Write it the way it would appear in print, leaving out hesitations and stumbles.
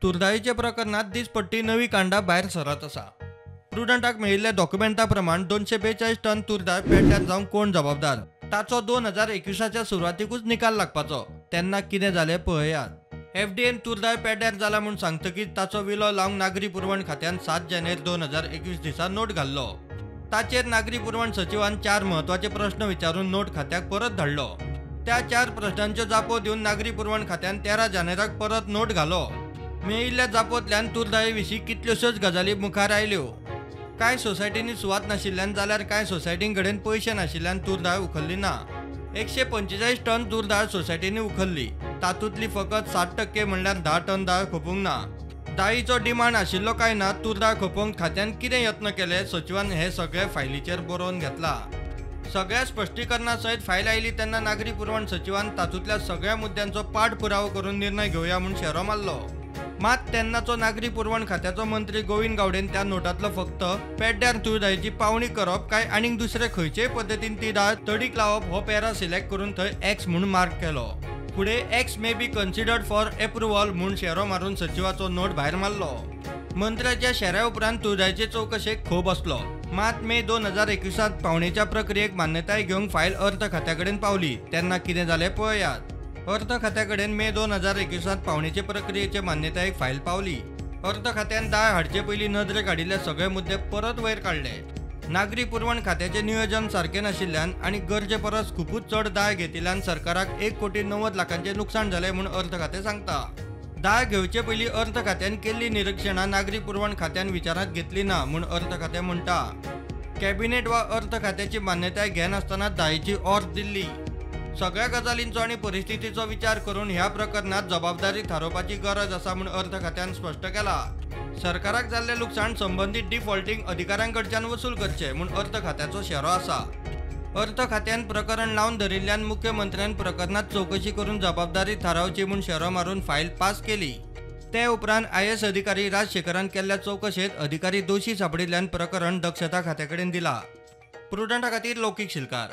तुरदाळीच्या प्रकरणात दिसपट्टी नवी कांडा भायर सरत आसा. प्रुडंटाक मेळिल्ल्या डॉक्युमेंटा प्रमाण 242 टन तुरदाळ पेड्ड्यार जावंक कोण जबाबदार ताचो 2021च्या सुरवातीकूच निकाल लागपाचो. तेन्ना कितें जालें पळयात. एफडीएन तुरदाळ पेड्ड्यार जाला म्हूण सांगतकीच ताचो विलो लावंक नागरी पुरवण खात्यान 7 जानेवारी 2021 दिसा नोट घाल्लो. ताचेर नागरी पुरवण सचिवान 4 म्हत्वाचे प्रश्न विचारून नोट खात्याक परत धाडलो. त्या 4 प्रश्नांच्यो जापो दिवन नागरी पुरवण खात्यान 13 जानेवारीक परत नोट घालो. मेळिल्ल्या जापोंतल्यान तुरदाळी विशीं कितल्योश्योच गजाली मुखार आयल्यो. कांय सोसायटींनी सुवात नाशिल्ल्यान जाल्यार कांय सोसायटीं कडेन पयशे नाशिल्ल्यान तुरदाळ उखल्ली ना. 145 टन तुरदाळ सोसायटींनी उखल्ली. तातूंतली फकत 7% म्हणल्यार 10 टन दाळ खपूंक ना. दाळीचो डिमांड आशिल्लो काय ना, तुरदाळ खपोवंक खात्यान कितें यत्न केले, सचिवान हे सगळे फायलीचेर बरोवन घेतला. सगळ्या स्पश्टीकरणा सयत फायल आयली तेन्ना नागरी पुरवण सचिवान तातूंतल्या सगळ्या मुद्द्यांचो पाठपुरावो करून निर्णय घेवया म्हूण शेरो मारलो. मात तेन्नाचो नागरी पुरवण खात्याचो मंत्री गोविंद गावडेन त्या नोटांतलो फक्त पेड्ड्यार तुरदाळीची पावणी करप काय आनीक दुसरे खंयचेय पद्दतीन ती दाळ तडीक लावप हो पॅरा सिलेक्ट करून थंय एक्स म्हूण मार्क केलो. फुडें X may be considered for approval म्हूण शेरो मारून सचिवाचो नोट भायर मारलो. मंत्र्याच्या शेऱ्या उपरांत तुरदाळीचे चवकशेक खो बसलो. मात मे 2021 पावणेच्या प्रक्रियेक मान्यताय घेवंक फायल अर्थ खात्या कडेन पावली तेन्ना कितें जालें पळयात. अर्थ खात्या कडेन मे 2021 पावणेचे प्रक्रियेचे मान्यतायेक फायल पावली. अर्थ खात्यान दाळ हाडचे पयलीं नदरेक हाडिल्ले सगळे मुद्दे परत वयर काडले. नागरी पुरवण खात्याचें नियोजन सारकें नाशिल्ल्यान आनी गरजे परस खुबूच चड दाळ घेतिल्ल्यान सरकाराक 1,90,00,000 लुकसाण जालें म्हूण अर्थ खातें सांगता. दाळ घेवचे पयलीं अर्थ खात्यान केल्ली निरिक्षणां नागरी पुरवण खात्यान विचारांत घेतली ना म्हूण अर्थ खातें म्हणटा. कॅबिनेट वा अर्थ खात्याची मान्यताय घेनासतना दाळीची ऑर्द दिल्ली. सगळ्या गजालींचो आनी परिस्थितीचो विचार करून ह्या प्रकरणात जबाबदारी थारोवपाची गरज आसा म्हूण अर्थ खात्यान स्पश्ट केला. सरकाराक जाल्लें लुकसाण संबंदीत डिफॉल्टींग अधिकाऱ्यां कडच्यान वसूल करचें म्हूण अर्थ खात्याचो शेरो आसा. अर्थ खात्यान प्रकरण लावन धरिल्ल्यान मुख्यमंत्र्यान प्रकरणात चवकशी करून जबाबदारी थारावची म्हूण शेरो मारून फायल पास केली. ते उपरांत IAS अधिकारी राजशेखरान केल्ल्या चवकशेंत अधिकारी दोशी सांपडिल्ल्यान प्रकरण दक्षता खात्या कडेन दिला. प्रुडंटा खातीर लौकीक शिलकार.